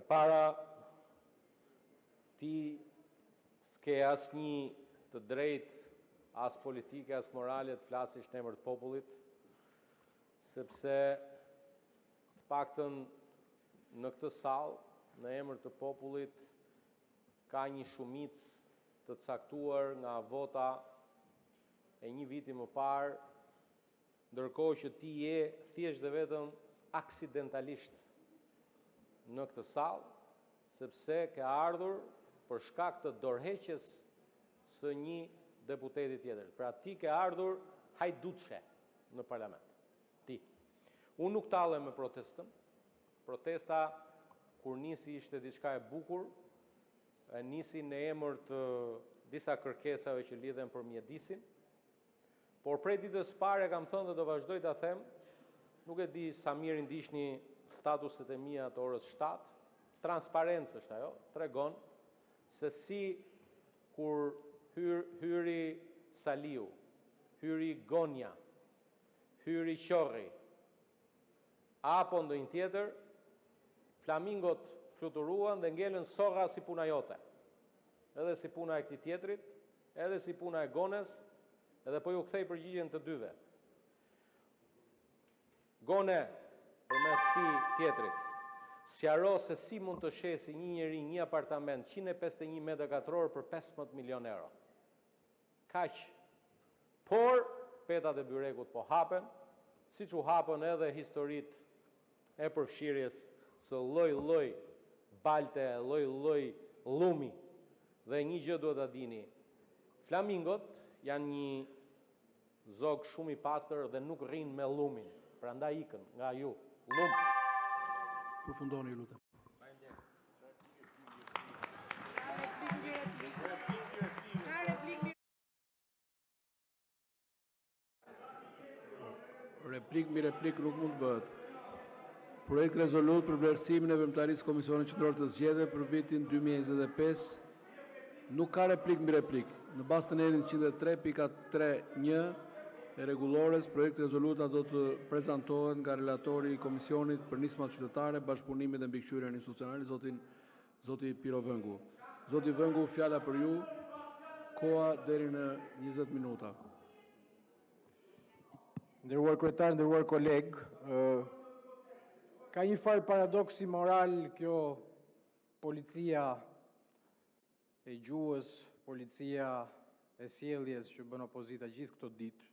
para, ti s'ke asnjë të drejtë, as politike, as morale, të flasësh në emër të popullit, sepse të paktën në këtë sallë, në emër të popullit, ka një shumicë të caktuar nga vota e një viti më parë, ndërkohë që ti je thjesht dhe vetëm aksidentalisht në këtë sallë, sepse ke ardhur për shkak të dorëheqjes së një deputeti tjetër. Pra, ti ke ardhur hajdutshe në parlament. Ti. Unë nuk tallem me protestën. Protesta kur nisi ishte diçka e bukur, e nisi në emër të disa kërkesave që lidhen për mjedisin, por prej ditës së parë e kam thënë dhe do vazhdoj ta them, nuk e di sa mirë i ndiqni statuset e mia të orës 7, transparencë është ajo, tregon se si kur hyri Saliu, hyri Gonia, hyri Qorri, apo ndonjë tjetër, flamingot fluturuan dhe ngelën sorra si puna jote, edhe si puna e këtij tjetrit, edhe si puna e Gones, edhe po ju kthej përgjigjen të dyve. Gone, përmes këtij tjetrit, sqaro se si mund të shesi një njeri një apartament 151 metra katror për 15 milion euro. Kaq. Por petat e byrekut po hapen, siç u hapën edhe historitë e përfshirjes së lloj-lloj balte, lloj-lloj llumi. Dhe një gjë duhet ta dini, flamingot janë një zog shumë i pastër dhe nuk rrinë me llumin, prandaj ikën nga ju. Llum. Përfundoni, ju lutem. Replikë mbi replikë nuk mund të bëhet. Projektrezolutë “Për vlerësimin e veprimtarisë së Komisionit Qendror të Zgjedhjeve për vitin 2025”. Nuk ka replikë mbi replikë. Në bazë të nenit 103, pika 3.1 e Rregullores, projektrezoluta do të prezantohet nga relatori i Komisionit për Nismat Qytetare, Bashkëpunimin dhe Mbikëqyrjen Institucionale, zoti Pirro Vengu. Zoti Vengu, fjala për ju, koha deri në 20 minuta. I nderuar kryetar, Të nderuar kolegë, Ka një farë paradoksi moral kjo policia e gjuhës, policia e sjelljes që bën opozita gjithë këto ditë.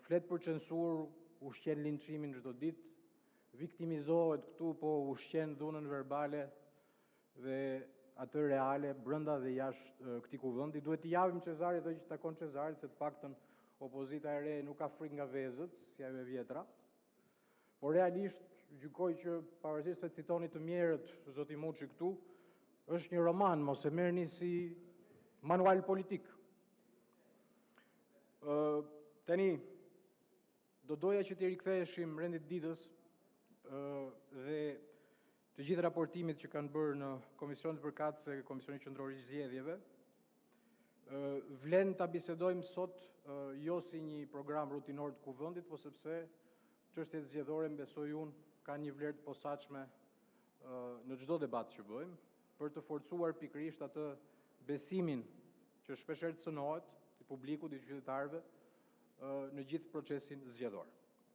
Flet për censurë, ushqen linçimin çdo ditë, viktimizohet këtu, po ushqen dhunën verbale dhe atë reale brenda dhe jashtë këtij Kuvendi. Duhet t'i japim Cezarit atë që i takon Cezarit, se të paktën opozita e re nuk ka frikë nga vezët, si ajo e vjetra. Por realisht gjykoj që, pavarësisht se citoni të mjerët, zoti Muçi këtu, është një roman, mos e merrni si manual politik. Tani, do të doja që t'i riktheheshim rendit të ditës dhe të gjithë raportimit që kanë bërë në komisionet përkatëse Komisioni Qendror i Zgjedhjeve. Vlen ta bisedojmë sot jo si një program rutinor të Kuvendit, por sepse çështjet zgjedhore, besoj unë, kanë një vlerë të posaçme në çdo debat që bëjmë, për të forcuar pikërisht atë besimin që shpeshherë cenohet i publikut, i qytetarëve në gjithë procesin zgjedhor.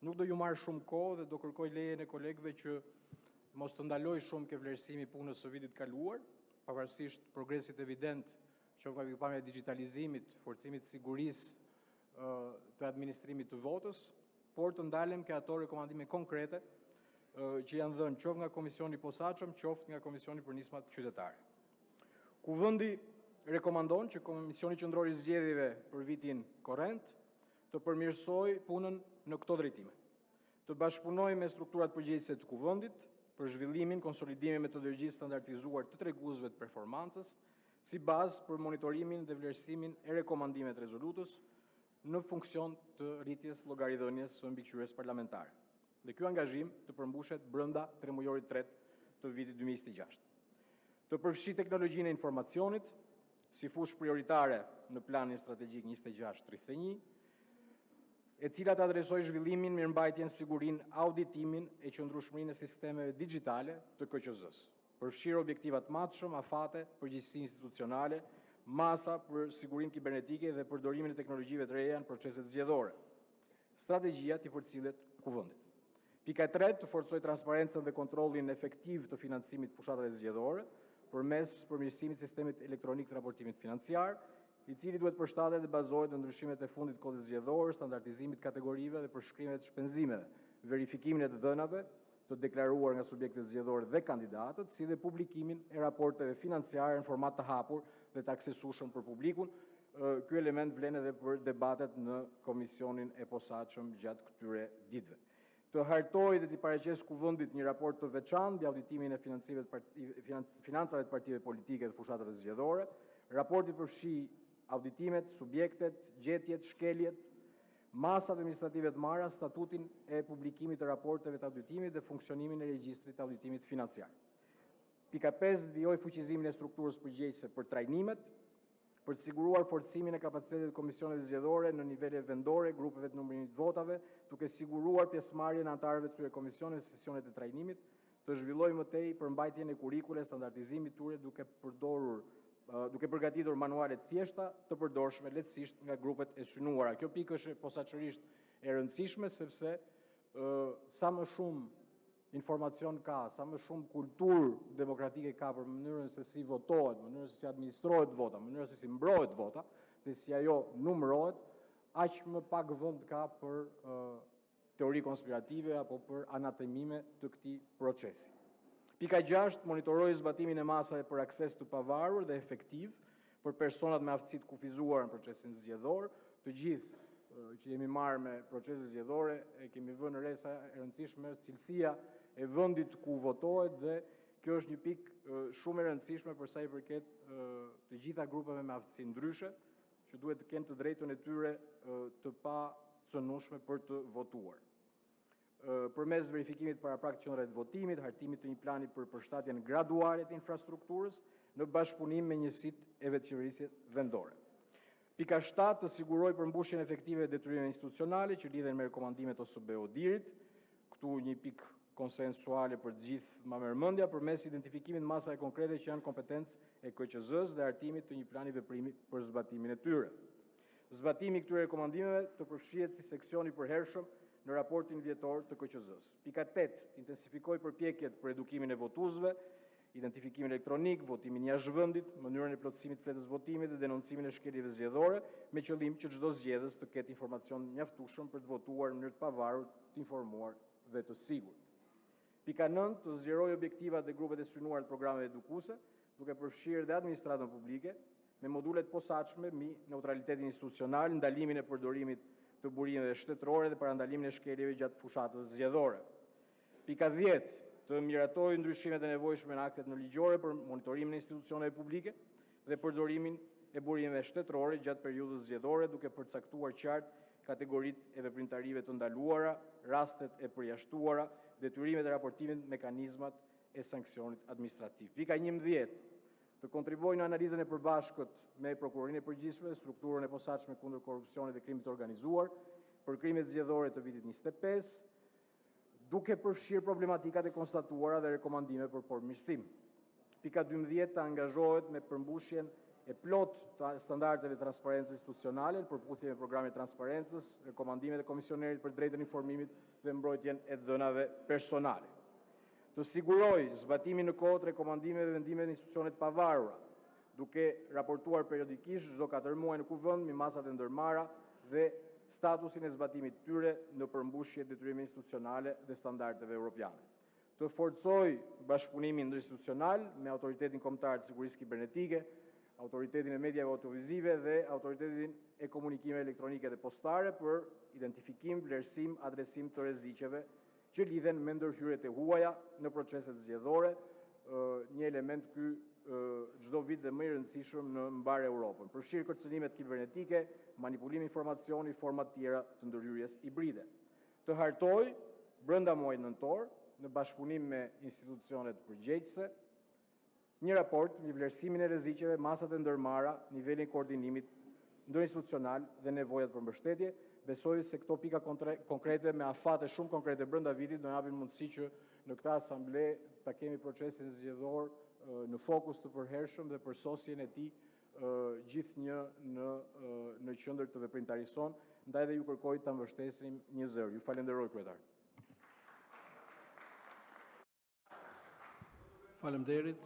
Nuk do ju marr shumë kohë dhe do kërkoj lejen e kolegëve që mos të ndaloj shumë ke vlerësimi i punës së vitit të kaluar, pavarësisht progresit evident, qoftë nga pikëpamja e digjitalizimit, forcimit të sigurisë të administrimit të votës, por të ndalem ke ato rekomandime konkrete që janë dhënë qoftë nga Komisioni i Posaçëm, qoftë nga Komisioni për Nismat Qytetare. Kuvendi rekomandon që Komisioni Qendror i Zgjedhjeve për vitin korrent të përmirësojë punën në këto drejtime: të bashkëpunojë me strukturat përgjegjëse të Kuvendit për zhvillimin, konsolidimin e metodologjisë së standardizuar të treguesve të performancës, si bazë për monitorimin dhe vlerësimin e rekomandimeve të rezolutës në funksion të rritjes së llogaridhënies së mbikëqyrjes parlamentare. Dhe ky angazhim të përmbushet brenda tremujorit të tretë të vitit 2026. Të përfshijë teknologjinë e informacionit si fushë prioritare në planin strategjik 26-31. e cila të adresojë zhvillimin, mirëmbajtjen, sigurinë, auditimin e qëndrueshmërinë e sistemeve digjitale të KQZ-së, përfshirë objektiva të matshëm, afate, përgjegjësi institucionale, masa për sigurinë kibernetike dhe përdorimin e teknologjive të reja në proceset zgjedhore. Strategjia t'i përcillet Kuvendit. 3. Të forcojë transparencën dhe kontrollin efektiv të financimit të fushatave zgjedhore përmes përmirësimit të sistemit elektronik të raportimit financiar, i cili duhet të përshtatet dhe të bazohet në ndryshimet e fundit të Kodit Zgjedhor, standardizimit të kategorive dhe përshkrimeve të shpenzimeve, verifikimin e të dhënave të deklaruara nga subjektet zgjedhore dhe kandidatët, si dhe publikimin e raporteve financiare në format të hapur dhe të aksesueshëm për publikun. Ky element vlen edhe për debatet në komisionin e posaçëm gjatë këtyre ditëve. 4. Të hartojë dhe t'i paraqesë Kuvendit një raport të veçantë mbi auditimin e financave të partive politike dhe fushatave zgjedhore. Raporti të përfshijë auditimet, subjektet, gjetjet, shkeljet, masat administrative të marra, statutin e publikimit të raporteve të auditimit dhe funksionimin e regjistrit të auditimit financiar. 5. Të vijojë fuqizimin e strukturës përgjegjëse për trajnimet, për të siguruar forcimin e kapaciteteve të komisioneve zgjedhore në nivele vendore, grupeve të numërimit të votave, duke siguruar pjesëmarrjen e anëtarëve të këtyre komisioneve në sesionet e trajnimit; të zhvillojë më tej përmbajtjen e kurrikulës, standardizimin e tyre, duke përgatitur manuale të thjeshta, të përdorshme lehtësisht nga grupet e synuara. Kjo pikë është posaçërisht e rëndësishme, sepse sa më shumë informacion ka, sa më shumë kulturë demokratike ka për mënyrën se si votohet, mënyrën se si administrohet vota, mënyrën se si mbrohet vota dhe si ajo numërohet, aq më pak vend ka për teori konspirative apo për anatemime të këtij procesi. 6. Të monitorojë zbatimin e masave për akses të pavarur dhe efektiv për personat me aftësi të kufizuara në procesin zgjedhor. Të gjithë që jemi marrë me procese zgjedhore e kemi vënë re sa e rëndësishme është cilësia e vendit ku votohet dhe kjo është një pikë shumë e rëndësishme për sa u përket të gjitha grupeve me aftësi ndryshe, që duhet të kenë të drejtën e tyre të pacenueshme për të votuar. Përmes verifikimit paraprak të qendrave të votimit, hartimit të një plani për përshtatjen graduale të infrastrukturës, në bashkëpunim me njësitë e vetëqeverisjes vendore. 7. Të sigurojë përmbushjen efektive të detyrimeve institucionale, që lidhen me rekomandimet e OSBE-ODIHR-it (këtu një pikë konsensuale për të gjithë, ma merr mendja), përmes identifikimit të masave konkrete që janë kompetencë e KQZ-së dhe hartimit të një plani veprimi për zbatimin e tyre. Zbatimi i këtyre rekomandimeve të përfshihet si seksion i përhershëm në raportin vjetor të KQZ-së. 8. Të intensifikojë përpjekjet për edukimin e votuesve, identifikimin elektronik, votimin jashtë vendit, mënyrën e plotësimit të fletës së votimit dhe denoncimin e shkeljeve zgjedhore, me qëllim që çdo zgjedhës të ketë informacion të mjaftueshëm për të votuar në mënyrë të pavarur, të informuar dhe të sigurt. 9. Të zgjerojë objektivat dhe grupet e synuara të programeve edukuese, duke përfshirë edhe administratën publike, me module të posaçme mbi neutralitetin institucional, ndalimin e përdorimit të burimeve shtetërore dhe parandalimin e shkeljeve gjatë fushatës zgjedhore. 10. Të miratojë ndryshimet e nevojshme në aktet nënligjore për monitorimin e institucioneve publike dhe përdorimin e burimeve shtetërore gjatë periudhës zgjedhore, duke përcaktuar qartë kategoritë e veprimtarive të ndaluara, rastet e përjashtuara, detyrimet e raportimit, mekanizmat e sanksionit administrativ. 11. Të kontribuojë në analizën e përbashkët me Prokurorinë e Përgjithshme dhe Strukturën e Posaçme kundër Korrupsionit dhe Krimit të Organizuar për krimet zgjedhore të vitit 2025, duke përfshirë problematikat e konstatuara dhe rekomandimet për përmirësim. 12. Të angazhohet në përmbushjen e plotë të standardeve të transparencës institucionale, në përputhje me programin e transparencës, rekomandimet e Komisionerit për të Drejtën e Informimit dhe Mbrojtjen e të Dhënave Personale. Të sigurojë zbatimin në kohë të rekomandimeve dhe vendimeve të institucioneve të pavarura, duke raportuar periodikisht çdo 4 muaj në Kuvend mbi masat e ndërmarra dhe statusin e zbatimit të tyre, në përmbushje të detyrimeve institucionale dhe standardeve europiane. Të forcojë bashkëpunimin ndërinstitucional me Autoritetin Kombëtar të Sigurisë Kibernetike, Autoritetin e Medieve Audiovizive dhe Autoritetin e Komunikimeve Elektronike dhe Postare për identifikim, vlerësim, adresim të rreziqeve që lidhen me ndërhyrjet e huaja në proceset zgjedhore, një element ky çdo vit e më i rëndësishëm në mbarë Europën, përfshirë kërcënimet kibernetike, manipulim informacioni, forma të tjera të ndërhyrjes hibride. Të hartojë brenda muajit nëntor, në bashkëpunim me institucionet përgjegjëse, një raport mbi vlerësimin e rreziqeve, masat e ndërmarra, nivelin e koordinimit ndërinstitucional dhe nevojat për mbështetje. Besoj se këto pika konkrete, me afate shumë konkrete brenda vitit, do të na japin mundësi që në këtë Asamble ta kemi procesin zgjedhor në fokus të përhershëm dhe përsosjen e tij gjithnjë në qendër të veprimtarisë sonë. Ndaj dhe ju kërkoj ta mbështesim një zë. Ju falënderoj, Kryetar! Faleminderit!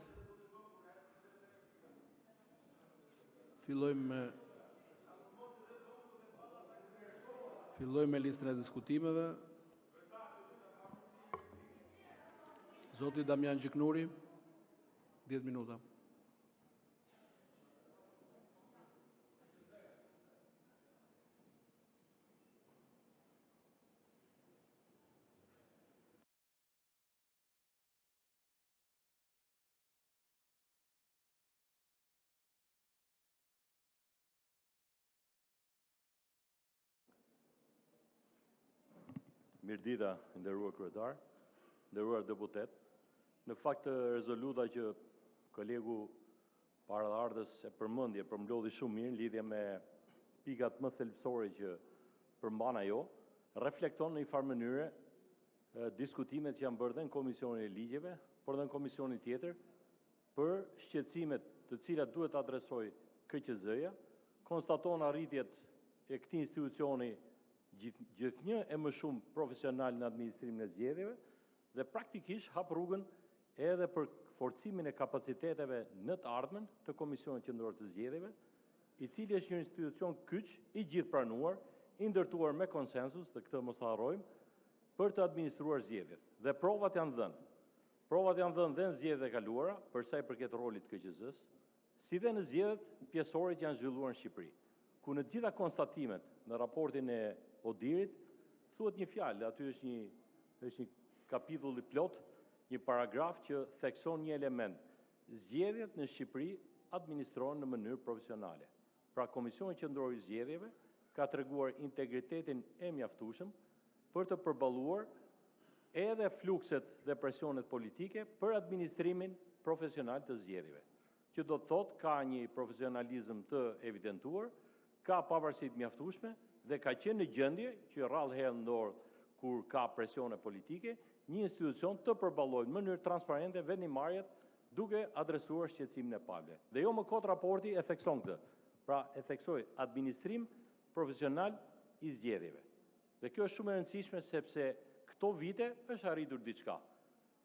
Fillojmë me Fillojmë me listën e diskutimeve. Zoti Damian Gjiknuri, 10 minuta. Mirëdita, i nderuar Kryetar! Të nderuar deputetë, Në fakt, rezoluta që kolegu paraardhës e përmendi, e përmblodhi shumë mirë në lidhje me pikat më thelbësore që përmban ajo, reflekton në një farë mënyre diskutimet që janë bërë edhe në Komisionin e Ligjeve, por edhe në komisionin tjetër, për shqetësimet të cilat duhet të adresojë KQZ-ja, konstaton arritjet e këtij institucioni gjithnjë e më shumë profesional në administrimin e zgjedhjeve dhe, praktikisht, hap rrugën edhe për forcimin e kapaciteteve në të ardhmen të Komisionit Qendror të Zgjedhjeve, i cili është një institucion kyç, i gjithëpranuar, i ndërtuar me konsensus, dhe këtë të mos e harrojmë, për të administruar zgjedhjet. Dhe provat janë dhënë. Provat janë dhënë edhe në zgjedhjet e kaluara për sa i përket rolit të KQZ-së, si dhe në zgjedhjet pjesore që janë zhvilluar në Shqipëri, ku në të gjitha konstatimet në raportin e ODIHR-it thuhet një fjalë, dhe aty është një është një kapitull i plotë, një paragraf që thekson një element: zgjedhjet në Shqipëri administrohen në mënyrë profesionale. Pra, Komisioni Qendror i Zgjedhjeve ka treguar integritetin e mjaftueshëm për të përballuar edhe flukset dhe presionet politike për administrimin profesional të zgjedhjeve, që do të thotë ka një profesionalizëm të evidentuar, ka pavarësi të mjaftueshme dhe ka qenë në gjendje, që rrallëherë ndodh kur ka presione politike, një institucion të përballojë në mënyrë transparente vendimmarrjet, duke adresuar shqetësimin e palëve. Dhe jo më kot raporti e thekson këtë. Pra, e theksoj, administrim profesional i zgjedhjeve. Dhe kjo është shumë e rëndësishme, sepse këto vite është arritur diçka.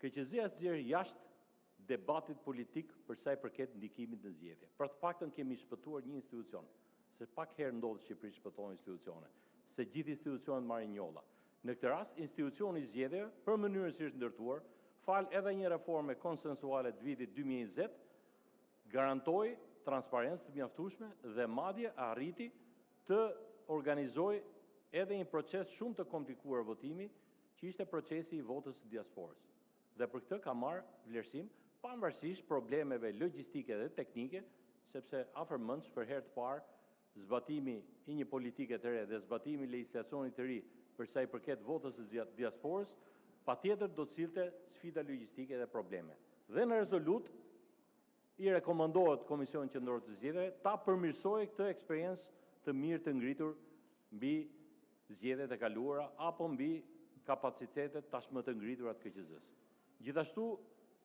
KQZ-ja është nxjerrë jashtë debatit politik për sa i përket ndikimit në zgjedhje. Pra, të paktën kemi shpëtuar një institucion, se pak herë ndodh në Shqipëri të shpëtohen institucione, se të gjitha institucionet marrin njolla. Në këtë rast, institucioni i zgjedhjeve, për mënyrën si është ndërtuar, falë edhe një reforme konsensuale të vitit 2020, garantoi transparencë të mjaftueshme dhe madje arriti të organizojë edhe një proces shumë të komplikuar votimi, që ishte procesi i votës së diasporës. Dhe për këtë ka marrë vlerësim, pavarësisht problemeve logjistike dhe teknike, sepse afërmendsh, për herë të parë, zbatimi i një politike të re dhe zbatimi i legjislacionit të ri për sa i përket votës së diasporës, patjetër do të sillte sfida logjistike dhe probleme. Dhe në rezolutë i rekomandohet Komisionit Qendror të Zgjedhjeve ta përmirësojë këtë eksperiencë të mirë të ngritur mbi zgjedhjet e kaluara apo mbi kapacitetet tashmë të ngritura të KQZ-së. Gjithashtu,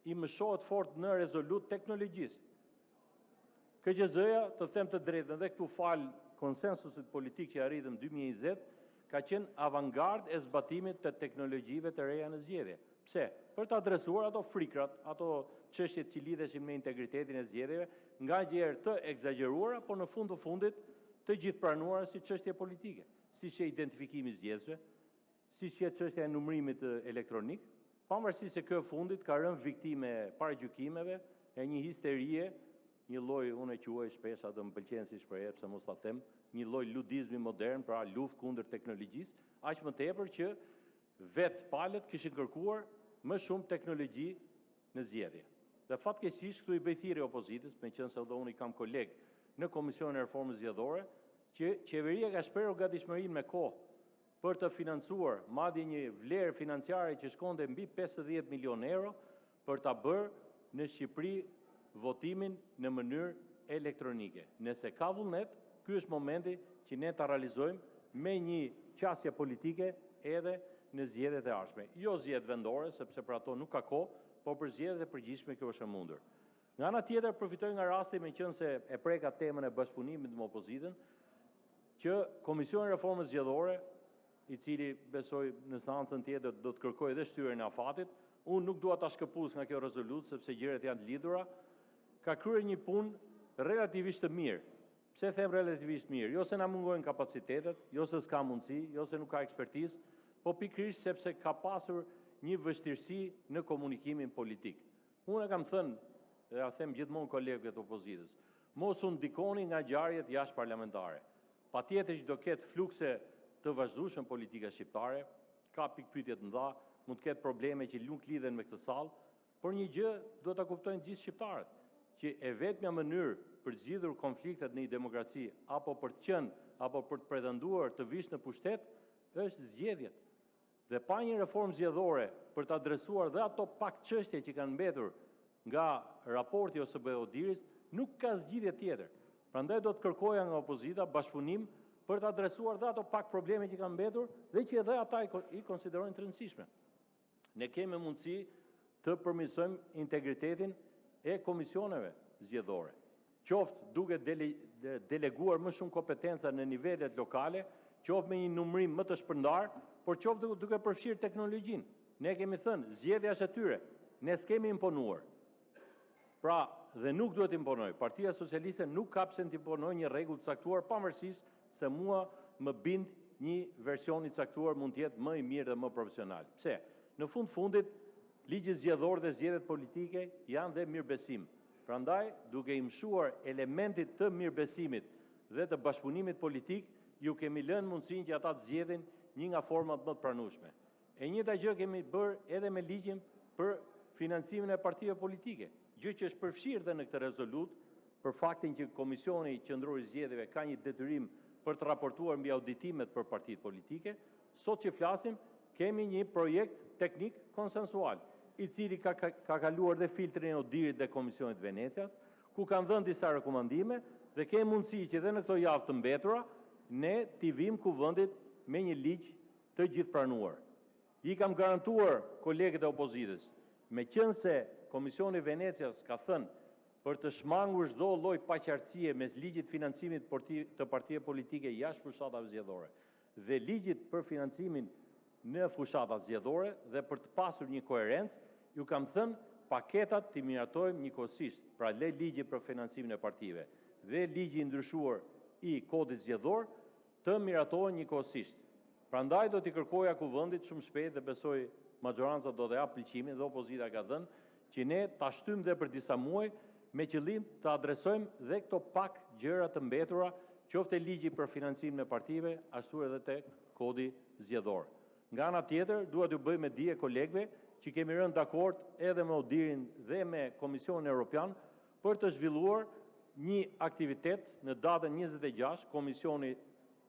i mëshohet fort në rezolutë teknologjisë. KQZ-ja, të them të drejtën, dhe këtu falë konsensusit politik që arritëm në 2020, ka qenë avangardë e zbatimit të teknologjive të reja në zgjedhje. Pse? Për të adresuar ato frikërat, ato çështjet që lidheshin me integritetin e zgjedhjeve, nganjëherë të ekzagjeruara, por në fund të fundit të gjithëpranuara si çështje politike, siç ishte identifikimi i zgjedhësve, siç ishte çështja e numërimit elektronik, pavarësisht se kjo e fundit ka rënë viktimë e paragjykimeve, e një histerie, një lloj, unë e quaj shpesh atë, më pëlqen si shprehje, pse të mos e them, një lloj ludizmi modern, pra luftë kundër teknologjisë, aq më tepër që vetë palët kishin kërkuar më shumë teknologji në zgjedhje. Dhe fatkeqësisht, këtu i bëj thirrje opozitës, meqenëse edhe unë i kam kolegë në Komisionin e Reformës Zgjedhore, që qeveria ka shprehur gatishmërinë me kohë për të financuar, madje një vlerë financiare që shkonte mbi 50 milionë euro, për ta bërë në Shqipëri votimin në mënyrë elektronike. Nëse ka vullnet, ky është momenti që ne ta realizojmë me një qasja politike edhe në zgjedhjet e ardhshme. Jo zgjedhjet vendore, sepse për ato nuk ka kohë, por për zgjedhjet e përgjithshme kjo është e mundur. Nga ana tjetër, përfitoj nga rasti, meqenëse e preka temën e bashkëpunimit me opozitën, që Komisioni i Reformës Zgjedhore, i cili besoj në seancën tjetër do të kërkojë edhe shtyrjen e afatit, unë nuk dua ta shkëpus nga kjo rezolutë, sepse gjërat janë të lidhura, ka kryer një punë relativisht të mirë. Pse them relativisht mirë? Jo se na mungojnë kapacitetet, jo se s'ka mundësi, jo se nuk ka ekspertizë, por pikërisht sepse ka pasur një vështirësi në komunikimin politik. Unë e kam thënë dhe jua them gjithmonë kolegëve të opozitës: mos u ndikoni nga ngjarjet jashtëparlamentare. Patjetër që do të ketë flukse të vazhdueshme në politikën shqiptare, ka pikëpyetje të mëdha, mund të ketë probleme që nuk lidhen me këtë sallë, por një gjë duhet ta kuptojnë të gjithë shqiptarët, që e vetmja mënyrë për të zgjidhur konfliktet në një demokraci apo për të qenë, apo për të pretenduar të vish në pushtet, janë zgjedhjet. Dhe pa një reformë zgjedhore për të adresuar edhe ato pak çështje që kanë mbetur nga raporti i OSBE-ODIHR-it, nuk ka zgjidhje tjetër. Prandaj, do të kërkoja nga opozita bashkëpunim për të adresuar edhe ato pak probleme që kanë mbetur dhe që edhe ata i konsiderojnë të rëndësishme. Ne kemi mundësi të përmirësojmë integritetin e komisioneve zgjedhore, qoftë duke deleguar më shumë kompetenca në nivelet lokale, qoftë me një numërim më të shpërndarë, por qoftë edhe duke përfshirë teknologjinë. Ne e kemi thënë, zgjedhja është e tyre, ne nuk kemi imponuar. Pra, dhe nuk duhet të imponojë. Partia Socialiste nuk ka pse të imponojë një rregull të caktuar, pavarësisht se mua më bind një version i caktuar mund të jetë më i mirë dhe më profesional. Pse? Në fund të fundit, ligji zgjedhor dhe zgjedhjet politike janë dhe mirëbesim. Prandaj, duke i mëshuar elementit të mirëbesimit dhe të bashkëpunimit politik, u kemi lënë mundësinë që ata të zgjedhin një nga format më të pranueshme. E njëjta gjë kemi bërë edhe me ligjin për financimin e partive politike, gjë që është përfshirë edhe në këtë rezolutë, për faktin që Komisioni Qendror i Zgjedhjeve ka një detyrim për të raportuar mbi auditimet për partitë politike. Sot që flasim, kemi një projekt teknik konsensual, i cili ka kaluar edhe filtrin e ODIHR-it dhe Komisionit të Venecias, ku kanë dhënë disa rekomandime dhe kemi mundësi që edhe në këto javë të mbetura ne t'i vijmë Kuvendit me një ligj të gjithëpranuar. I kam garantuar kolegët e opozitës, meqenëse Komisioni i Venecias ka thënë për të shmangur çdo lloj paqartësie mes ligjit të financimit të partive politike jashtë fushatave zgjedhore dhe ligjit për financimin në fushatat zgjedhore dhe për të pasur një koherencë, ju kam thënë paketat t'i miratojmë njëkohësisht, pra dhe ligji për financimin e partive, dhe ligji i ndryshuar i Kodit Zgjedhor të miratohen njëkohësisht. Prandaj, do t'i kërkoja Kuvendit shumë shpejt, dhe besoj maxhoranca do ta japë pëlqimin, dhe opozita e ka dhënë, që ne ta shtyjmë edhe për disa muaj, me qëllim të adresojmë edhe këto pak gjëra të mbetura, qoftë te ligji për financimin e partive, ashtu edhe te Kodi Zgjedhor. Nga ana tjetër, dua t'u bëj me dije kolegëve që kemi rënë dakord edhe me ODIHR-in dhe me Komisionin Evropian për të zhvilluar një aktivitet në datën 26, Komisioni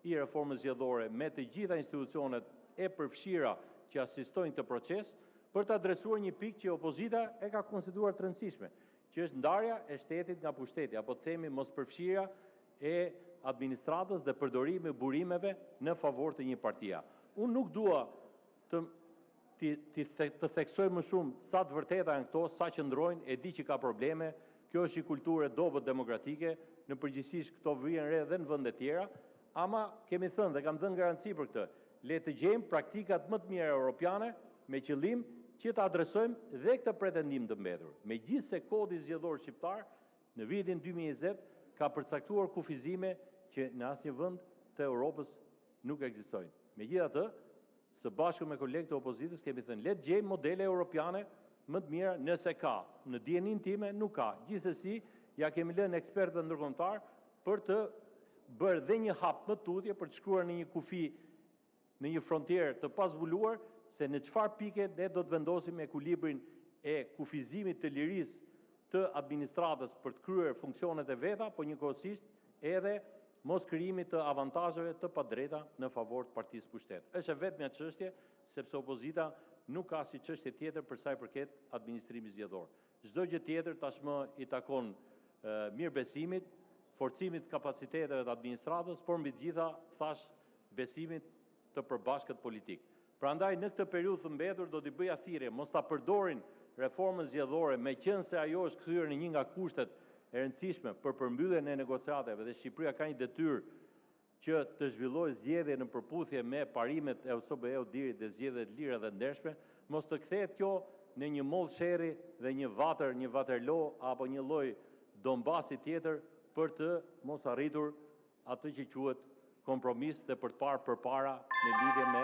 i Reformës Zgjedhore me të gjitha institucionet e përfshira që asistojnë këtë proces, për të adresuar një pikë që opozita e ka konsideruar të rëndësishme, që është ndarja e shtetit nga pushteti apo të themi mospërfshirja e administratës dhe përdorimi i burimeve në favor të një partie. Unë nuk dua të të theksoj më shumë sa të vërteta janë këto, sa qëndrojnë, e di që ka probleme, kjo është një kulturë e dobët demokratike, në përgjithësi këto vihen re edhe në vende të tjera, ama kemi thënë dhe kam dhënë garanci për këtë, le të gjejmë praktikat më të mira europiane me qëllim që të adresojmë dhe këtë pretendim të mbetur. Megjithëse Kodi Zgjedhor shqiptar në vitin 2020 ka përcaktuar kufizime që në asnjë vend të Europës nuk ekzistojnë. Megjithatë, së bashku me kolegët e opozitës kemi thënë le të gjejmë modele europiane më të mira nëse ka. Në dijeninë time nuk ka. Gjithsesi, ia kemi lënë ekspertëve ndërkombëtarë për të bërë dhe një hap më tutje për të shkuar në një kufi, në një frontierë të pazbuluar se në çfarë pike ne do të vendosim ekuilibrin e kufizimit të lirisë të administratës për të kryer funksionet e veta, por njëkohësisht edhe moskrijimit të avantazheve të padrejta në favor të partisë në pushtet. Është e vetmja çështje, sepse opozita nuk ka asnjë çështje tjetër për sa i përket administrimit zgjedhor. Çdo gjë tjetër tashmë i takon mirëbesimit, forcimit të kapaciteteve të administratës, por mbi të gjitha, thashë, besimit të përbashkët politik. Prandaj, në këtë periudhë të mbetur, do t'u bëja thirrje mos ta përdorin reformën zgjedhore, meqenëse ajo është kthyer në një nga kushtet e rëndësishme për përmbylljen e negociatave dhe Shqipëria ka një detyrë që të zhvillojë zgjedhje në përputhje me parimet e OSBE/ODIHR-it dhe zgjedhje të lira dhe të ndershme, mos të kthehet kjo në një mollë sherri dhe një vatër, një Vaterlo apo një lloj Donbasi tjetër, për të mos arritur atë që quhet kompromis dhe për të parë përpara në lidhje me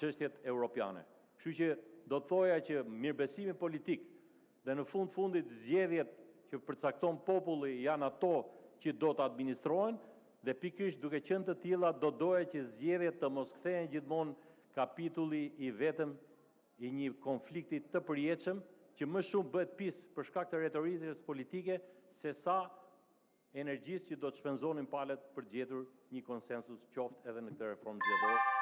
çështjet europiane. Kështu që, do të thosha që mirëbesimi politik dhe në fund të fundit zgjedhjet që përcakton populli janë ato që do të administrohen dhe pikërisht duke qenë të tilla, do të doja që zgjedhjet të mos kthehen gjithmonë kapitulli i vetëm i një konflikti të përjetshëm, që më shumë bëhet pis për shkak të retorikës politike sesa energjisë që do të shpenzonin palët për të gjetur një konsensus, qoftë edhe në këtë reformë zgjedhore.